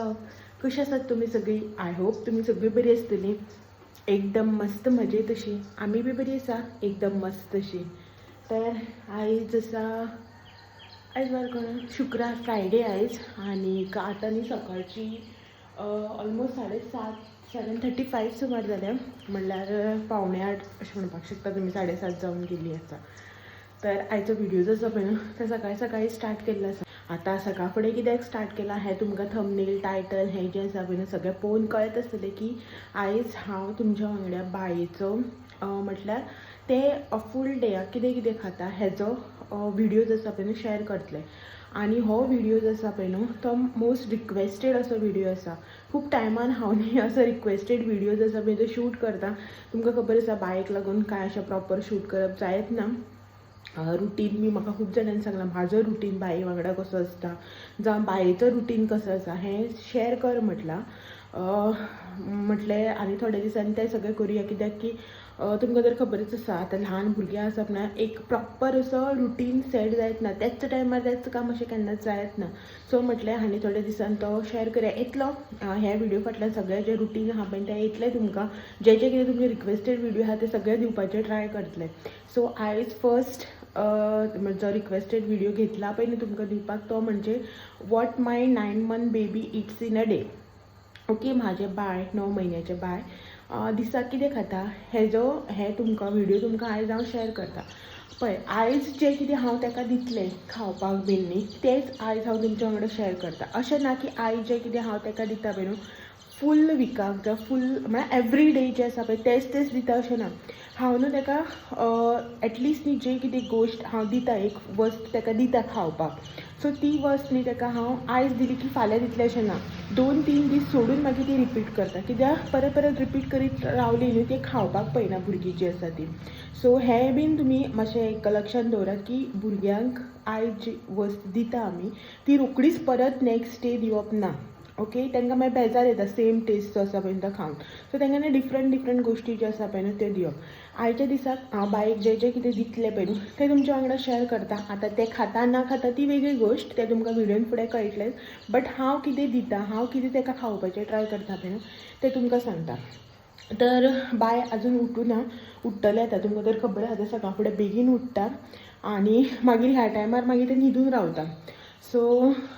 Vlog. कशी आसात तुमी सगळीं? I hope तुमी सगळीं बरी आसतली, एकदम मस्त मजेत अशी. आमी बी बरी आसा, एकदम मस्त अशी. तर आयज आसा, आयज वार कोण? शुक्रार, फ्रायडे आयज. आनी आतां न्ही सकाळची ऑलमोस्ट 7:30, 7:35 सुमार जाल्या, म्हणल्यार 7:45 अशें म्हणपाक शकता तुमी. 7:30 जावन गेल्ली आसा. तर आयचो व्हिडिओ जो आसा पळय न्हू, तो सकाळी सकाळी स्टार्ट केल्लो आसा. आतां सकाळ फुडें कित्याक स्टार्ट केला हें तुमकां थंबनेल, टायटल हें जें आसा पळय न्हू, सगळें पळोवन कळत आसतलें की आयज हांव तुमच्या वांगडा बायेचो, म्हटल्यार ते फूल डेयाक कितें कितें खाता हेजो व्हिडिओ जो आसा पळय न्हू, शेअर करतलें. आनी हो व्हिडिओ जो आसा पळय न्हू, तो मोस्ट रिक्वेस्टेड असो व्हिडिओ आसा. खूब टायमान हांव न्ही असो रिक्वेस्टेड व्हिडिओ जो आसा पळय तो शूट करता. तुमकां खबर आसा, बायक लागून कांय अशें प्रॉपर शूट करप जायत ना. रुटीन बी म्हाका खूब जाणांनी सांगलां, म्हाजो रुटीन बाये वांगडा कसो आसता जावं बायेचो रुटीन कसो आसा हें शेअर कर म्हटलां. म्हटलें आनी थोड्या दिसांनी तें सगळें करुया, कित्याक की तुमकां तर खबरच आसा, आतां ल्हान भुरगीं आसप ना, एक प्रॉपर असो रुटीन सेट जायत ना. त्याच टायमार तेच काम अशें केन्नाच जायत ना. सो म्हटलें आनी थोड्या दिसान तो शेअर करया. येतलो ह्या व्हिडिओ फाटल्यान सगळें जें रुटीन आहा पळय तें येतलें तुमकां. जे जे कितें तुमचे रिक्वेस्टेड व्हिडिओ आहा ते सगळे दिवपाचे ट्राय करतले. सो आयज फर्स्ट जो रिक्वेस्टेड व्हिडिओ घेतला पळय न्ही तुमकां दिवपाक, तो म्हणजे what my 9 month baby eats in a day. Okay, म्हाजें बाय, 9 म्हयन्याचें बाय दिसाक कितें खाता हेजो हे तुमकां व्हिडिओ तुमकां आयज हांव शेअर करता. पळय, आयज जें कितें हांव ताका दितलें खावपाक बीन न्ही, तेंच आयज हांव तुमच्या वांगडा शेअर करता. अशें ना की आयज जें कितें हांव ताका दिता पळय न्हू, फूल विकाक जावं फूल म्हळ्यार एवरी डे जे आसा पळय तेच तेच दिता अशें ना. हांव न्हू ताका एटलिस्ट न्ही जे कितें गोश्ट हांव दिता, एक वस्त ताका दिता खावपाक, सो ती वस्त न्ही ताका हांव आयज दिली की फाल्यां दितलें अशें ना. 2-3 दीस सोडून मागीर ती रिपीट करता, कित्याक परत परत रिपीट करीत रावली न्हू, ती खावपाक पळयना भुरगीं जी आसा ती. सो हें बीन तुमी मातशें एक लक्षांत दवरात की भुरग्यांक आयज जी वस्त दिता आमी, ती रोखडीच परत नेक्स्ट डे दिवप ना. ओके, तांकां मागीर बेजार येता सेम टेस्ट जो आसा पळय तो खावन. सो तांकां न्ही डिफरंट डिफरंट गोश्टी ज्यो आसा पळय न्हू त्यो दिवप. आयच्या दिसाक हांव बायक जें जें कितें दितलें पळय न्हू, तें तुमच्या वांगडा शेअर करता. आतां तें खाता ना खाता ती वेगळी गोश्ट, तें तुमकां व्हिडियोन फुडें कळटलें. बट हांव कितें दिता, हांव कितें ताका खावपाचें ट्राय करता पळय न्हू, तें तुमकां सांगता. तर बाय अजून उठूना, उठ्ठलें आतां. तुमकां तर खबर आसा, सकाळ फुडें बेगीन उठ्ठा आनी मागीर ह्या टायमार मागीर तें न्हिदून रावता. सो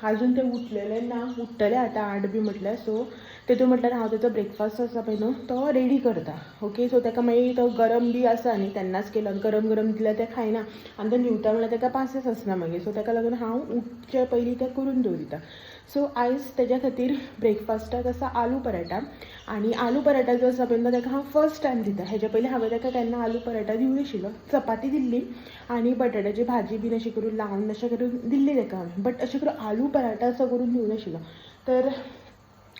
अजून तें उठलेलें ना, उठ्ठलें आतां 8 बी म्हटल्यार. सो तेतून म्हटल्यार हांव तेजो ब्रेकफास्ट आसा पळय न्हू, तो रेडी करता. ओके, सो ताका मागीर तो गरम बी आसा न्ही, तेन्नाच केलो आनी गरम गरम दिल्यार तें खायना आनी तो न्हिवता म्हणल्यार ताका पासियेंस आसना मागीर. सो ताका लागून हांव उठचे पयलीं तें करून दवरिता. सो आयज तेज्या खातीर ब्रेकफास्टाक आसा आलू पराठा. आनी आलू पराठा जो आसा पळय न्हू, ताका हांव फर्स्ट टायम दिता. हेज्या पयलीं हांवें ताका केन्ना आलू पराठा दिवं नाशिल्लो. चपाती दिल्ली आनी बटाट्याची भाजी बीन अशी करून लावन अशें करून दिल्ली ताका हांवें, बट अशें करून आलू पराठा असो करून दिवं नाशिल्लो. तर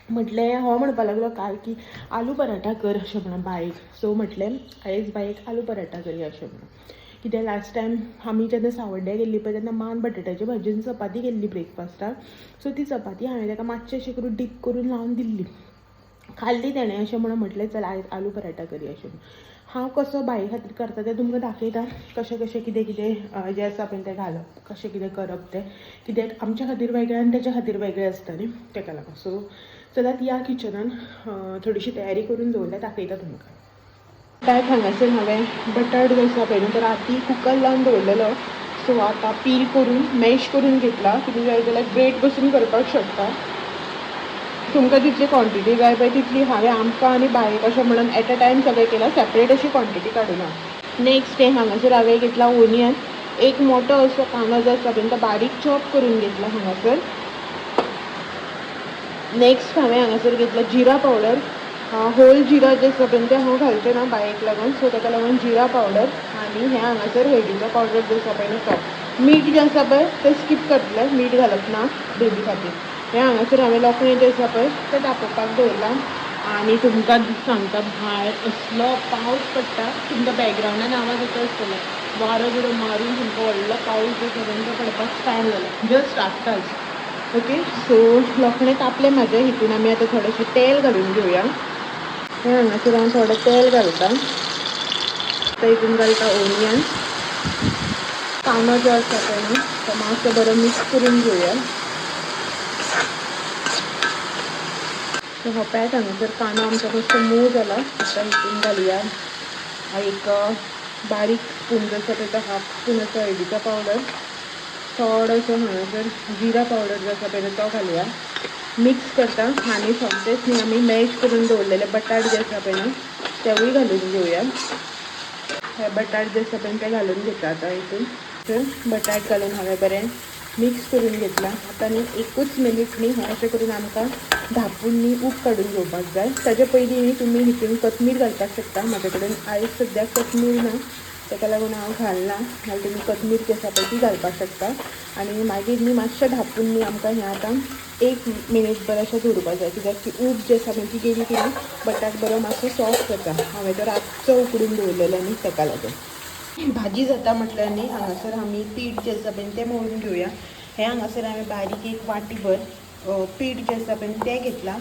म्हटलें, हो म्हणपाक लागलो काल की आलू पराठा कर अशें म्हणून बायक. सो म्हटलें आयज बायक आलू पराठा करया अशें म्हणून. कित्याक लास्ट टायम आमी जेन्ना सावड्ड्या गेल्ली पळय, तेन्ना मान बटाट्याची भाजी आनी चपाती केल्ली ब्रेकफास्टाक. सो ती चपाती हांवें ताका मातशी अशी करून डीप करून लावन दिल्ली, खाल्ली तेणें. अशें म्हणून म्हटलें चल आयज आलू पराठा करया अशें म्हणून. हांव कसो बाये खातीर करता तें तुमकां दाखयता, कशें कशें कितें कितें जें आसा पळय तें घालप, कशें कितें करप तें. कित्याक आमच्या खातीर वेगळें आनी तेच्या खातीर वेगळें आसता न्ही, तेका लागून. सो चलात या किचनान, थोडीशी तयारी करून दवरल्या, दाखयता तुमकां. काय हांगासर हांवें बटाट जो आसा पळय न्हू, तो राती कुकर लावन दवरलेलो. सो आतां पील करून मॅश करून घेतला. तुमी जाय जाल्यार ग्रेट बसून करपाक शकता. तुमकां जितली क्वॉन्टिटी जाय पळय तितली. हांवें आमकां आनी बायेक अशें म्हणून एट अ टायम सगळें केलां, सेपरेट अशी क्वॉन्टिटी काडूना. नेक्स्ट हें हांगासर हांवें घेतला ओनियन. एक मोठो असो कांदो जो आसा पळय, तो बारीक चॉप करून घेतला हांगासर. नेक्स्ट हांवें हांगासर घेतला जिरा पावडर. होल जिरा जे आसा पळय ते हांव घालचें ना बायेक लागून, सो ताका लागून जिरा पावडर. आनी हें हांगासर हळदीचो पावडर जो आसा पळय न्हू तो. मीठ जें आसा पळय तें स्कीप करतलें, मीठ घालप ना बेबी खातीर. हें हांगासर हांवें लोखणें जें आसा पळय तें तापोवपाक दवरलां. आनी तुमकां सांगता, भायर असलो पावस पडटा, तुमकां बॅकग्रावंडान आवाज येता आसतलो. वारो बिरो मारून तुमकां व्हडलो पावस जो आसा पळय तो पडपाक स्टार्ट जाला जस्ट आत्ताच. ओके, सो लोखणें तापलें म्हाजें. हितून आमी आतां थोडेशें तेल घालून घेवया. हें हांगासर हांव थोडें तेल घालता. आतां हितून घालता ओनियन, कांदो जो आसा पळय न्हू, तो मातसो बरो मिक्स करून घेवया. सो हो पळयात हांगासर कांदो आमचो मातसो मूव जाला. आतां हितून घालया एक बारीक स्पून जो आसा पळय तो हाफ स्पून असो हळदीचो पावडर, थोडोसो हांगासर जिरा पावडर जो आसा पळय तो घालया. मिक्स करता आनी सोमतेच न्ही आमी मॅश करून दवरलेले बटाट जे आसा पळय न्हू तेवूय घालून घेवया. हे बटाट जे आसा पळय ते घालून घेता आतां हितून. बटाट घालून हांवें बरें मिक्स करून घेतला. आतां न्ही एकूच मिनीट न्ही हें अशें करून आमकां धापून न्ही ऊब काडून घेवपाक जाय. ताजे पयलीं न्ही तुमी हितून कोथमीर घालपाक शकता. म्हाजे कडेन आयज सद्याक कोथमीर ना, ताका लागून हांव घालना, नाल्यार तुमी कोथमीर जी आसा पळय ती घालपाक शकता. आनी मागीर न्ही मातशें धापून न्ही आमकां हें आतां एक मिनीट बरें अशें दवरपाक जाय, कित्याक ती ऊब जी आसा पळय ती गेली की न्ही बटाट बरो मातसो सॉफ्ट जाता. हांवें तो रातचो उकडून दवरलेलो न्ही ताका लागून. भाजी जाता म्हटल्यार न्ही हांगासर आमी पीठ जें आसा पळय तें मळून घेवया. हें हांगासर हांवें बारीक एक वाटीभर पीठ जें आसा पळय तें घेतलां.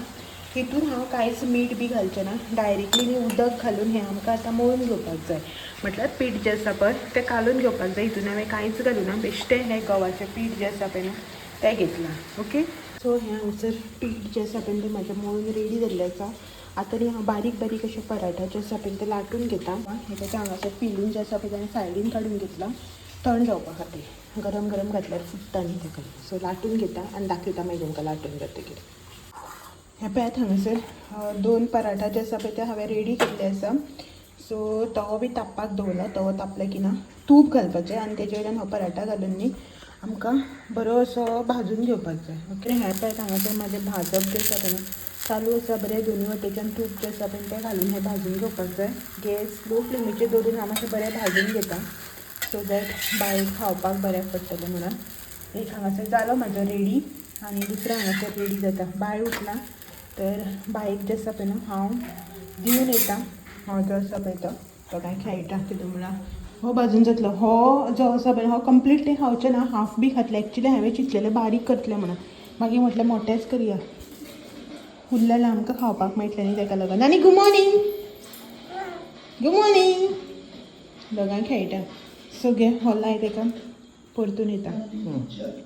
हितून हांव कांयच मीठ बी घालचें ना, डायरेक्टली न्ही उदक घालून हें आमकां आतां मळून घेवपाक जाय. म्हटल्यार पीठ जें आसा पळय तें कालोवन घेवपाक जाय. हितून हांवें कांयच घालूना, बेश्टें हें गंवाचें पीठ जें आसा पळय न्हू तें घेतलां. ओके, सो हें हांगासर पीठ जें आसा पळय तें म्हाजें मळून रेडी जाल्लें आसा. आतां न्ही हांव बारीक बारीक अशें पराठा जे आसा पळय ते लाटून घेता. हें ताचें हांगासर पिलून जें आसा पळय तें सायडीन काडून घेतलां थंड जावपा खातीर. गरम गरम घातल्यार फुट्टा न्ही ताका. सो लाटून घेता आनी दाखयता मागीर तुमकां लाटून जातकीर. हें पळयात हांगासर 2 पराठा जे आसा पळय ते हांवें रेडी केल्ले आसा. सो तवो बी तापपाक दवरला. तवो तापले की ना तूप घालपाचें आनी तेजे वयल्यान हो पराठा घालून न्ही आमकां बरो असो भाजून घेवपाक जाय. ओके, हें पळयात हांगासर म्हाजें भाजप जें आसा पळय चालू आसा. बरें दोनी वटेच्यान तूप जें आसा पळय तें घालून हें भाजून घेवपाक जाय. गॅस लो फ्लेमीचेर दवरून हांव मातशें बरें भाजून घेता, सो that बायक खावपाक बऱ्याक पडटलें म्हणून. एक हांगासर जालो म्हाजो रेडी आनी दुसरो हांगासर रेडी जाता. बाय उठला तर बायक जें आसा पळय न्हू हांव दिवन येता. हो जो आसा पळय तो तो कांय खेळटा तितून म्हळ्यार हो भाजून जातलो. हो जो आसा पळय हो कंप्लीटली खावचें ना, हाफ बी खातलें. एक्चुली हांवें चिंतलेलें बारीक करतलें म्हणून, मागीर म्हटलें मोटेंच करया, उरलेलें आमकां खावपाक मेळटलें न्ही ताका लागून. आनी गूड मॉर्निंग, गूड मॉर्निंग. दोगांय खेळटा. सो घे हो लाय ताका परतून येता.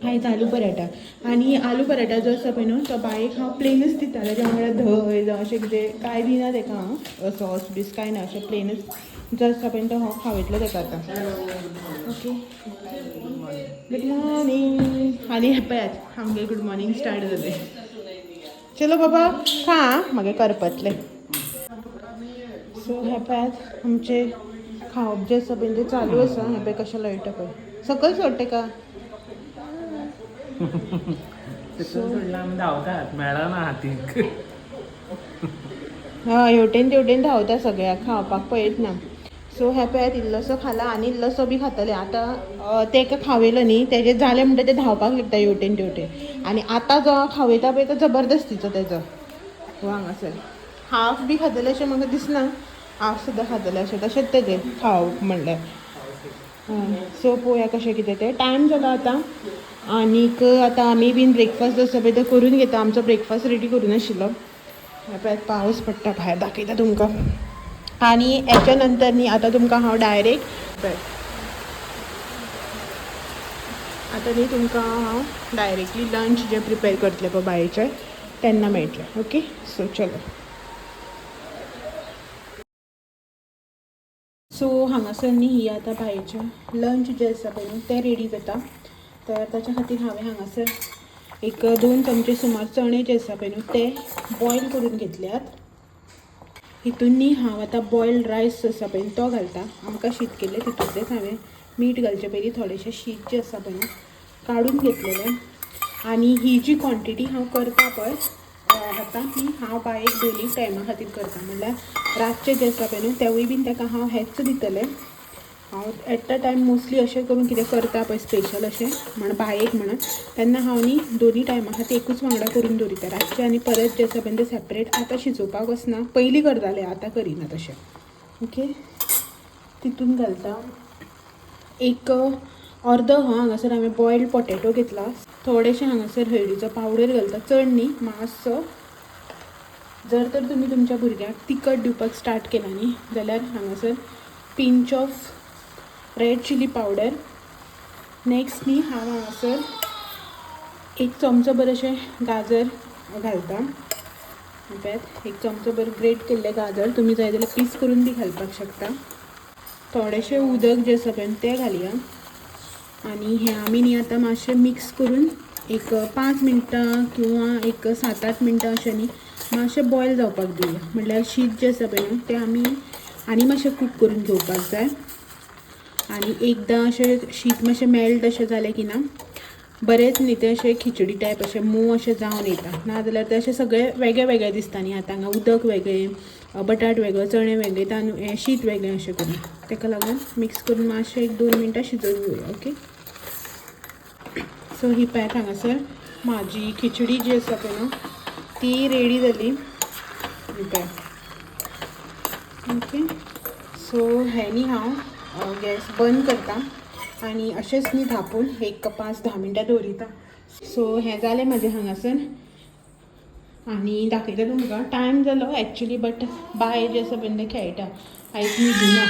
आयज आलू पराठा. आनी आलू पराठा जो आसा पळय न्हू तो बायक हांव प्लेनच दिता. ताच्या वांगडा धंय जावं अशें कितें कांय दिना ताका हांव, सॉस बीस कांय ना, अशें प्लेनच जो आसा पळय तो हांव खावयतलो ताका आतां. Okay, good morning. आनी हें पळयात आमगे गूड मॉर्निंग स्टार्ट जालें. चलो बाबा खा मागीर करपतलें. सो हें पळयात आमचें खावप जें आसा पळय तें चालू आसा. हें पळय कशें लोळटा पळय, सकयल सोड तेका. सोडला धांवतात मेळना हातीक. हय, हेवटेन तेवटेन धांवता सगळ्याक खावपाक पळयत ना. सो हें पळयात इल्लोसो खाला आनी इल्लोसो बी खातलें आतां. तेका खावयलो न्ही तेजें जालें म्हणटा तें धांवपाक लागता हेवटेन तेवटेन. आनी आतां जो हांव खावयता पळय तो जबरदस्तीचो तेजो. हो हांगासर हाफ बी खातलें अशें म्हाका दिसना, हाफ सुद्दां खातलें अशें तशेंच तेजें खावप म्हणल्यार. सो पळोवया कशें कितें तें. टायम जालो आतां आनीक आतां आमी बीन ब्रेकफास्ट जो आसा पळय तो करून घेता. आमचो ब्रेकफास्ट रेडी करून आशिल्लो. पळयात पावस पडटा भायर, दाखयता तुमकां. आनी हेच्या नंतर न्ही आतां तुमकां हांव डायरेक्ट आतां न्ही तुमकां हांव डायरेक्टली लंच जें प्रिपेर करतलें पळय बायेचें तेन्ना मेळटलें. ओके, सो चलो. सो हांगासर न्ही ही आतां बायेचें लंच जें आसा पळय न्हू तें रेडी जाता. तर ताच्या खातीर हांवें हांगासर एक 2 चमचे सुमार चणे जे आसा पळय न्हू ते बॉयल करून घेतल्यात. हितून न्ही हांव आतां बॉयल्ड रायस आसा पळय तो घालता. आमकां शीत केल्लें तितूंतलेंच हांवें मीठ घालचे पयलीं थोडेशें शीत जें आसा पळय न्हू काडून घेतलेलें. आनी ही जी क्वॉन्टिटी हांव करता पळय आतां ती हांव बायेक दोनी टायमा खातीर करता. म्हणल्यार रातचें जें आसा पळय न्हू तेवूय बीन ताका हांव हेंच दितलें. हांव एट अ टायम मोस्टली अशें करून कितें करता पळय स्पेशल अशें म्हण बायेक म्हणून, तेन्ना हांव न्ही दोनी टायमा खातीर एकूच वांगडा करून दवरिता रातचें. आनी परत जें आसा पळय तें सेपरेट आतां शिजोवपाक वचना, पयलीं करतालें आतां करिना तशें. ओके, तितून घालता एक अर्दो. हो हांगासर हांवें बॉयल्ड पोटेटो घेतला. थोडेशें हांगासर हळदीचो पावडर घालता, चड न्ही मातसो. जर तर तुमी तुमच्या भुरग्यांक तिखट दिवपाक स्टार्ट केला न्ही जाल्यार हांगासर pinch of red chilli powder. Next न्ही हांव हांगासर 1 चमचो बरें अशें गाजर घालता. पळयात एक चमचो भर ग्रेट केल्ले गाजर, तुमी जाय जाल्यार पीस करून बी घालपाक शकता. थोडेशें उदक जें आसा पळय तें घालया आनी हें आमी न्ही आतां मातशें मिक्स करून एक 5 मिनटां किंवा एक 7-8 मिनटां अशें न्ही मातशें बॉयल जावपाक दिवया. म्हणल्यार शीत जें आसा पळय न्हू तें आमी आनी मातशें कूक करून घेवपाक जाय. आनी एकदां अशें शीत मातशें मेल्ट अशें जालें की ना बरेंच न्ही तें अशें खिचडी टायप अशें मोव अशें जावन येता. नाजाल्यार तें अशें सगळें वेगळें वेगळें दिसता न्ही. आतां हांगा उदक वेगळें, बटाट वेगळो, चणे वेगळे, तांदूळ हें शीत वेगळें अशें करून तेका लागून मिक्स करून मातशें 1-2 मिनटां शिजोवन घेवया. ओके, सो ही पळयात हांगासर म्हाजी खिचडी जी आसा पळय न्हू ती रेडी जाली. ही पळयात. ओके, सो हें न्ही हांव गॅस बंद करता आनी अशेंच न्ही धांपून एक 5-10 मिनटां दवरिता. सो हें जालें म्हाजें हांगासर आनी दाखयता तुमकां. टायम जालो एक्चुली, बट बाय जें आसा पळय तें खेळटा, आयज न्हिदूना.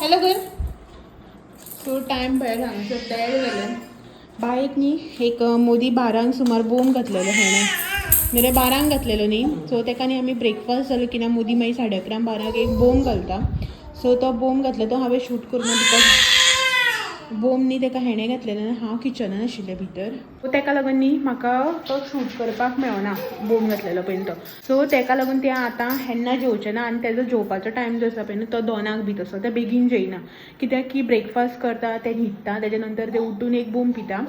हॅलो कर. सो टायम पळयात हांगासर 1:30 जालें. बायक न्ही एक मोदी 12 सुमार बोम घातलेलो हेणें, म्हणल्यार 12 घातलेलो न्ही. सो तेका न्ही आमी ब्रेकफास्ट जालो की ना मोदी मागीर 11:30 12 एक बोम घालता. सो तो बोम घातलो तो हांवें शूट करूं ना because बोम न्ही तेका हेणें घातलेलें आनी हांव किचनान आशिल्लें भितर. सो तेका लागून न्ही म्हाका तो शूट करपाक मेळना बोम घातलेलो पळय तो. सो तेका लागून तें आतां हेन्ना जेवचें ना आनी तेजो जेवपाचो टायम जो आसा पळय न्हू तो 2 बी तसो ते बेगीन जेयना, कित्याक की ब्रेकफास्ट करता ते, न्हिदता, तेजे नंतर ते उठून एक बोम पिता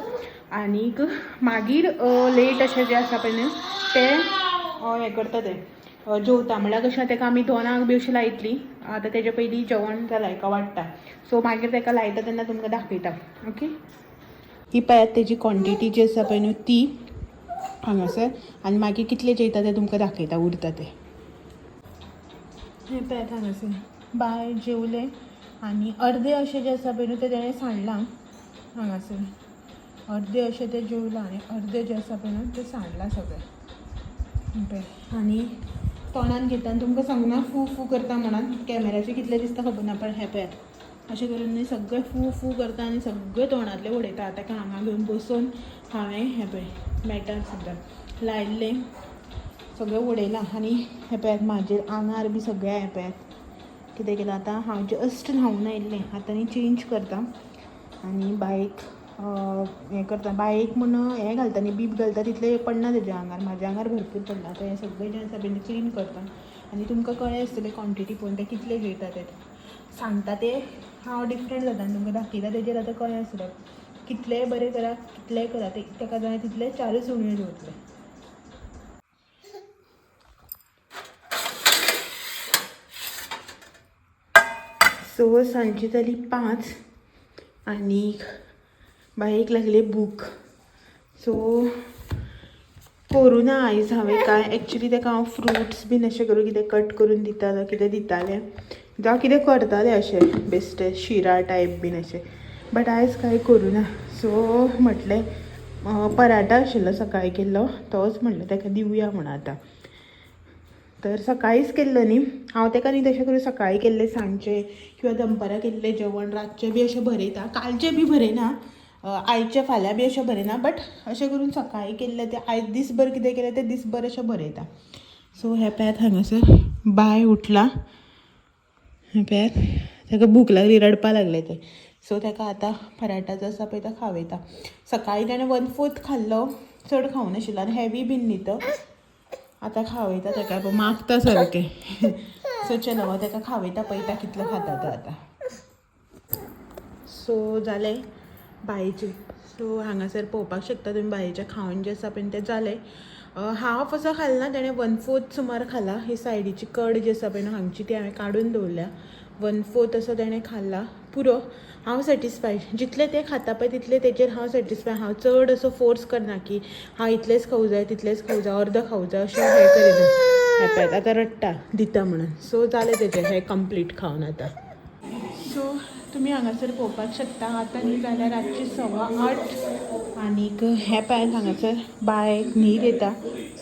आनीक मागीर लेट अशें जें आसा पळय न्हू तें हें करता, तें जेवता. म्हणल्यार कशें तेका आमी 2 बी अशीं लायतलीं. आतां तेजे पयलीं जेवण जालां हेका वाडटा. सो मागीर तेका लायता तेन्ना तुमकां दाखयता. ओके, ही पळयात तेजी क्वॉन्टिटी जी आसा पळय न्हू ती हांगासर आनी मागीर कितले जेयता तें तुमकां दाखयता उरता तें. हें पळयात हांगासर बाय जेवलें आनी अर्दे अशें जें आसा पळय न्हू तें तेणें सांडलां. हांगासर अर्दे अशें तें जेवलां आनी अर्दे जें आसा पळय न्हू तें सांडलां सगळें. हें पळय, आनी तोंडान घेता आनी तुमकां सांगना फू फू करता म्हणून कॅमेराचेर कितलें दिसता खबर ना, पण हें पळयात अशें करून न्ही सगळें फू फू करता आनी सगळें तोंडांतलें उडयता. ताका हांगा घेवन बसून हांवें हें पळय मॅटार सुद्दां लायिल्लें सगळें उडयलां. आनी हें पळयात म्हाजेर आंगार बी सगळें हें पळयात कितें केलां. आतां हांव जस्ट न्हांवून आयिल्लें, आतां न्ही चेंज करता आनी बायक हें करता. बायक म्हूण हें घालता न्ही, बीब घालता, तितलें पडना तेज्या आंगार, म्हाज्या आंगार भरपूर पडला. आतां हें सगळें जें आसा पळय क्लीन करता आनी तुमकां कळ्ळें आसतलें क्वॉन्टिटी पळोवन तें कितलें जेयता तें. सांगता तें हांव डिफरंट जाता आनी तुमकां दाखयता तेजेर आतां कळ्ळें आसतलें. कितलेंय बरें करा, कितलेंय करा, ते ताका जाय तितले 4च उणयो जेवतले. सो सांजची जाली 5 आनी बायक लागले भूक. सो करूं ना आयज हांवें कांय एक्चुली. ताका हांव फ्रुट्स बीन अशें करून कितें कट करून दिता जावं कितें दितालें जावं कितें करतालें अशें बेश्टें शिरा टायप बीन अशें, बट आयज कांय करूं ना. सो म्हटलें पराठा आशिल्लो सकाळीं केल्लो तोच म्हणलें ताका दिवया म्हूण. आतां तर सकाळींच केल्लो न्ही हांव ताका न्ही तशें करून सकाळीं केल्लें सांजचें किंवा दनपारां केल्लें जेवण रातचें बी अशें भरयता, कालचें बी भरयना, आयचें फाल्यां बी अशें भरयना, बट अशें करून सकाळीं केल्लें तें आयज दीसभर कितें केलें तें दीसभर अशें बरयता. सो हें पळयात हांगासर बाय उठला. हें पळयात ताका भूक लागली, रडपा लागलें तें. सो ताका आतां पराठा जो आसा पळय तो खावयता. सकाळीं ताणें 1/4 खाल्लो, चड खावंक नाशिल्लो आनी हेवी बीन न्ही तो. आतां खावयता ताका, मागता सारकें. सो चलो ताका खावयता, पळयता कितलो खाता तो आतां. सो जालें बायेचें. सो हांगासर पळोवपाक शकता तुमी बायेचें खावन जें आसा पळय तें जालें. हाफ असो खालें ना तेणें, 1/4 सुमार खाला. ही सायडीची कड जी आसा पळय न्हू हांगची ती हांवें काडून दवरल्या. 1/4 असो तेणें खाल्ला, पुरो. हांव सॅटिस्फाय, जितलें तें खाता पळय तितलें तेजेर हांव सॅटिस्फाय. हांव चड असो फोर्स करना की हांव इतलेंच खावूं जाय, तितलेंच खावूं जाय, अर्द खावूं जाय अशें हें करिना. हें पळयात आतां रडटा दिता म्हणून. सो जालें तेजें हें कंप्लीट खावन आतां. सो तुमी हांगासर पळोवपाक शकता आतां न्ही जाल्यार रातची 8:15 आनीक हें पळयात हांगासर बायक न्हीद येता.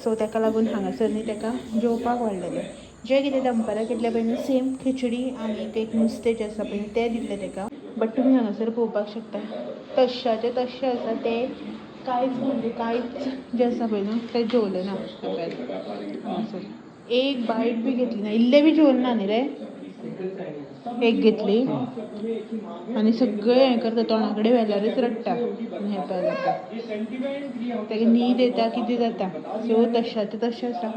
सो ताका लागून हांगासर न्ही ताका जेवपाक वाडलेलें जें कितें दनपारां केल्लें पळय न्हू सेम खिचडी आनी एक नुस्तें जें आसा पळय तें दिल्लें ताका. बट तुमी हांगासर पळोवपाक शकता तश्शाचें तश्शें आसा तें, कांयच म्हणजे कांयच जें आसा पळय न्हू तें जेवलें ना. हांगासर एक बायट बी घेतली ना, इल्ले बी जेवण ना न्ही रे, एक घेतली आनी सगळें हें करता, तोंडा कडेन व्हेल्यारच रडटा आनी हें पळय जाता ताका न्हीद येता कितें जाता. सो तशें तशें आसा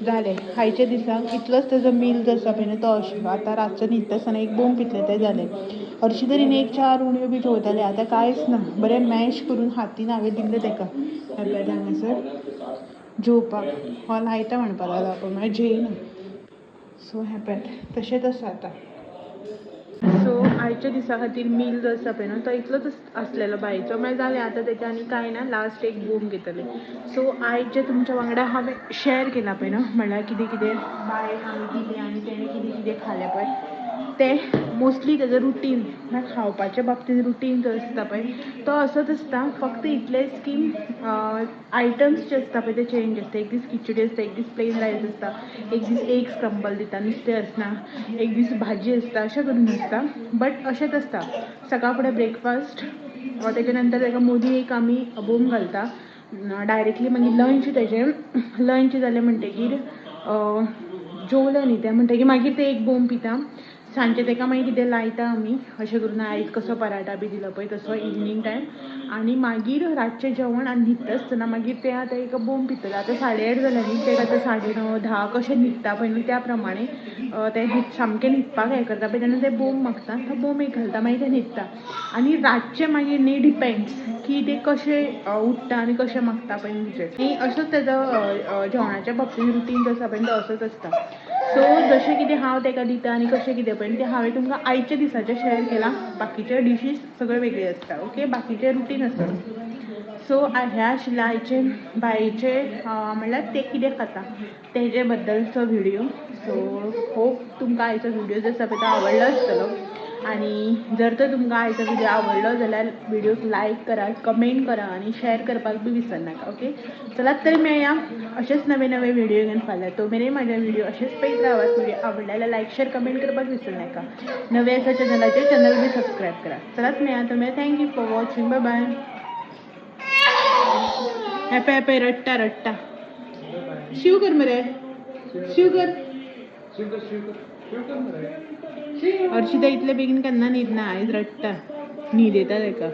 जालें आयच्या दिसाक इतलोच तेजो मील जो आसा पळय न्हू तो अशें. आतां रातचो न्हिदता आसतना एक बोम पितलें तें जालें. हरशीं तरी न्ही एक 4 उणयो बी जेवतालें, आतां कांयच ना. बरें मॅश करून हातीन हांवें दिल्लें ताका हें पळय हांगासर जेवपाक हो लायता म्हणपाक लागलो पूण मागीर जेयना. सो हें पळय तशेंच आसा आतां. सो आयच्या दिसा खातीर मील जो आसा पळय न्हू तो इतलोच आसलेलो बायचो. मागीर जालें आतां तेजें आनी कांय ना, लास्ट एक बोम घेतलें. सो आयज जें तुमच्या वांगडा हांवें शेअर केलां पळय न्हू, म्हणल्यार कितें कितें बायक आमी दिलें आनी तेणें कितें कितें खालें पळय तें मोस्टली तेजो रुटीन म्हळ्यार खावपाच्या बाबतीन रुटीन जो आसता पळय तो असोच आसता. फक्त इतलेंच की आयटम्स जे आसता पळय ते चेंज आसता. एक दीस खिचडी आसता, एक दीस प्लेन रायस आसता, एक दीस एग स्क्रंबल दिता, नुस्तें आसना, एक दीस भाजी आसता, अशें करून आसता. बट अशेंच आसता सकाळ फुडें ब्रेकफास्ट, तेच्या नंतर ताका मोदी एक आमी बोम घालता डायरेक्टली. मागीर लंच, तेजें लंच जालें म्हणटगीर जेवलें न्ही तें म्हणटगीर मागीर तें एक बोम पिता. सांजचें ताका मागीर कितें लायता आमी अशें करून आयज कसो पराठा बी दिलो पळय तसो इवनींग टायम. आनी मागीर रातचें जेवण आनी न्हिदता आसतना मागीर तें आतां एक बोम पितलें. आतां 8:30 जालें न्ही, तें आतां 9:30 10 कशें न्हिदता पळय न्हू त्या प्रमाणे तें सामकें न्हिदपाक हें करता पळय तेन्ना तें बोम मागता, तो बोम एक घालता मागीर तें न्हिदता. आनी रातचें मागीर न्ही डिपेंड्स की तें कशें उठ्ठा आनी कशें मागता पळय न्हू तेजेर. आनी असोच तेजो जेवणाच्या बाबतीन रुटीन जो आसा पळय तो असोच आसता. सो जशें कितें हांव ताका दिता आनी कशें कितें पळय तें हांवें तुमकां आयच्या दिसाचें शेअर केलां. बाकीचे डिशीज सगळे वेगळे आसता, ओके, बाकीचे रुटीन आसता. सो हें आशिल्लें आयचे बायेचे म्हणल्यार ते कितें खाता तेजे बद्दलचो व्हिडियो. सो होप तुमकां आयचो व्हिडियो जो आसा पळय तो आवडलो आसतलो. आनी जर तर तुमकां आयचो व्हिडियो आवडलो जाल्यार व्हिडियोक लायक करा, कमेंट करा आनी शेअर करपाक बी विसरनाका, ओके. चलात तर मेळया अशेंच नवे नवे व्हिडियो घेवन फाल्यां. तो मेरेन म्हाजे व्हिडियो अशेंच पळयत रावात. व्हिडियो आवडले जाल्यार लायक शेअर कमेंट करपाक विसरनाका. नवे आसा चॅनलाचेर चॅनल बी सबस्क्रायब करा. चलात मेळया तो मेरेन. Thank you for watching, bye bye. Happy happy रडटा रडटा. शिव कर मरे, शिव कर. हर्षिता इतले बेगीन केन्ना न्हिदना, आयज रडटा, न्हीद येता ताका.